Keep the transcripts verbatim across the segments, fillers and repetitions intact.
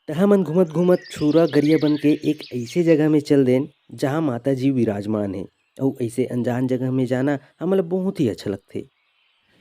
त हमन घूमत घूमत छुरा गरियाबंद के एक ऐसे जगह में चल देन, जहाँ माता जी विराजमान हे। अउ ऐसे अनजान जगह में जाना हमन ला बहुत ही अच्छा लगथे।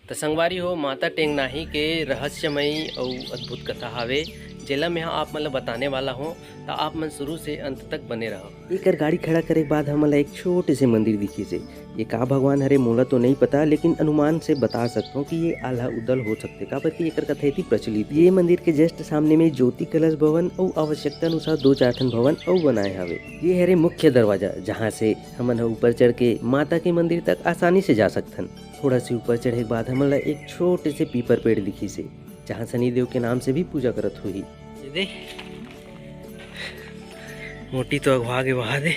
त संगवारी हो, माता टेंगनाही के रहस्यमयी अउ अद्भुत कथा हावे, जेला मैं आप मन ला बताने वाला हूँ। त आप मन शुरू से अंत तक बने रहव। एकर गाड़ी खड़ा करे के बाद हमन ला एक छोटे से मंदिर दिखिस हे। ये का भगवान हरे, मोला तो नहीं पता, लेकिन अनुमान से बता सकथों कि ये आल्हा उदल हो सकथे, काबर कि एकर कथा इतनी प्रचलित हे। ये मंदिर के just सामने में ज्योति कलश भवन अउ आवश्यकता अनुसार दो चार ठन भवन अउ बनाए हावे। ये हरे मुख्य दरवाजा, जहाँ से हमन ह ऊपर चढ़ के माता के मंदिर तक आसानी से जा सकथन। थोड़ा से ऊपर चढ़े के बाद हमन ला एक छोटे से पीपर पेड़ दिखिस हे, जहाँ शनिदेव के नाम से भी पूजा करत होही। ये दे, मोटी तो अगवा गे बहा दे।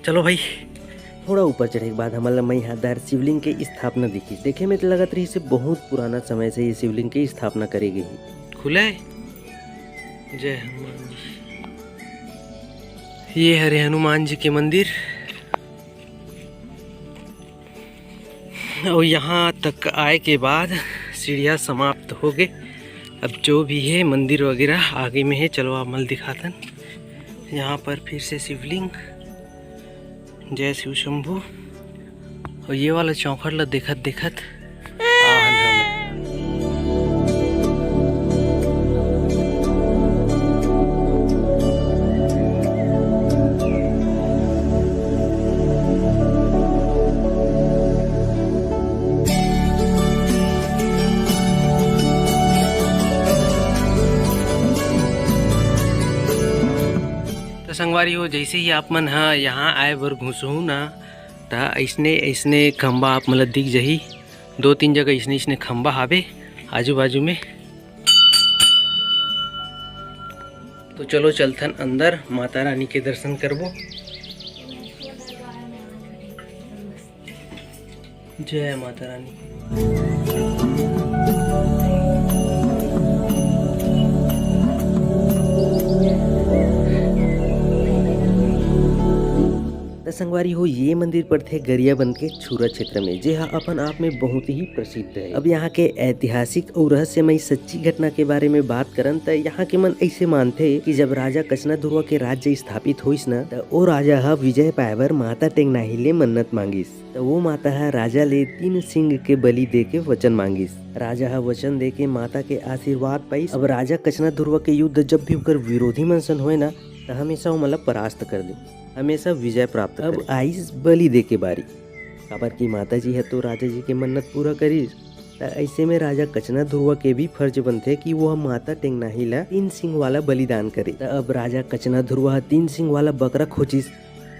चलो भाई, थोड़ा ऊपर चढ़े के बाद हमन ला मईहादार शिवलिंग के स्थापना दिखिस। देखे में तो लगत रहिस हे बहुत पुराना समय से ये शिवलिंग के स्थापना करे गे हे। खुले? जय हनुमान जी। ये हरे हनुमान जी के मंदिर। अउ यहाँ तक आए के बाद सीढ़िया समाप्त हो गे। अब जो भी हे मंदिर वगैरह आगे में हे, चलो आप मन ल दिखाथन। यहाँ पर फिर से शिवलिंग, जय शिव शंभू। अउ ये वाला चौखट ला देखत देखत आन हमन। त संगवारी हो, जैसे ही आप मन ह यहाँ आए बर घुसहू ना, त अइसने अइसने खंबा आप मन ल दिख जही। दो तीन जगह अइसने अइसने खंबा हावे आजू बाजू में। तो चलो चलथन अंदर, माता रानी के दर्शन करबो। जय माता रानी। त संगवारी हो, ये मंदिर पड़थे गरियाबंद के छुरा क्षेत्र में, जे हा अपन आप में बहुत ही प्रसिद्ध है। अब यहाँ के ऐतिहासिक और रहस्यमय सच्ची घटना के बारे में बात करन, त यहाँ के मन ऐसे मानथे कि जब राजा कचना धुरवा के राज्य स्थापित होइस न, त ओ राजा ह विजय पाए बर माता टेंगनाही ले मन्नत मांगिस। त वो माता ह राजा ले तीन सिंह के बलि दे के वचन मांगिस। राजा ह वचन दे के माता के आशीर्वाद पाइस। अब राजा कचना धुरवा के युद्ध जब भी ओकर विरोधी मन सन होए न, त हमेशा ओमन ला परास्त कर दे, हमेशा विजय प्राप्त अब करे। आइस बलि दे के बारी, काबर कि माता जी ह तो राजा जी के मन्नत पूरा करिस। त ऐसे में राजा कचना धुरवा के भी फर्ज बनथे कि वो ह माता टेंगनाही ला तीन सिंह वाला बलिदान करे। त अब राजा कचना धुरवा ह तीन सिंह वाला बकरा खोजिस।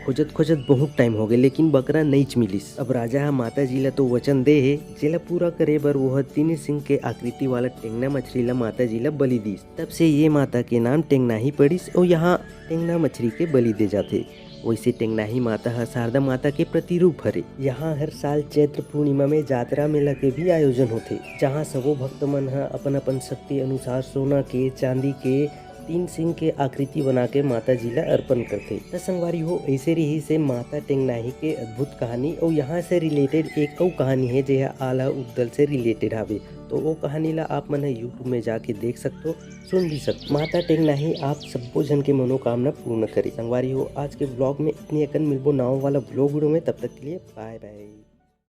खोजत खोजत बहुत टाइम हो गए, लेकिन बकरा नईच मिलिस। अब राजा ह माता जी ला तो वचन दे हे, जेला पूरा करे बर वो ह तीन सिंह के आकृति वाला टेंगना मछली ला माता जी ला बलि दिस। तब से ये माता के नाम टेंगनाही पड़िस अउ यहाँ टेंगना मछली के बलि दे जाथे। वैसे टेंगनाही माता ह शारदा माता के प्रतिरूप हरे। यहाँ हर साल चैत्र पूर्णिमा में जातरा मेला के भी आयोजन होथे, जहाँ सबो भक्त मन ह अपन अपन शक्ति अनुसार सोना के, चांदी के, तीन सिंह के आकृति बना के माता जी ला अर्पण करथे। त संगवारी हो, ऐसे रहिस हे माता टेंगनाही के अद्भुत कहानी। अउ यहाँ से related एक अउ कहानी है, जे ह आल्हा उद्दल से related हावे। तो वो कहानी ला आप मन ह YouTube में जाके देख सकथो, सुन भी सकथो। माता टेंगनाही आप सब्बो झन के मनोकामना पूर्ण करे। संगवारी हो, आज के vlog में इतने अकन। मिलबो नवा वाला vlog video में, तब तक के लिए bye bye।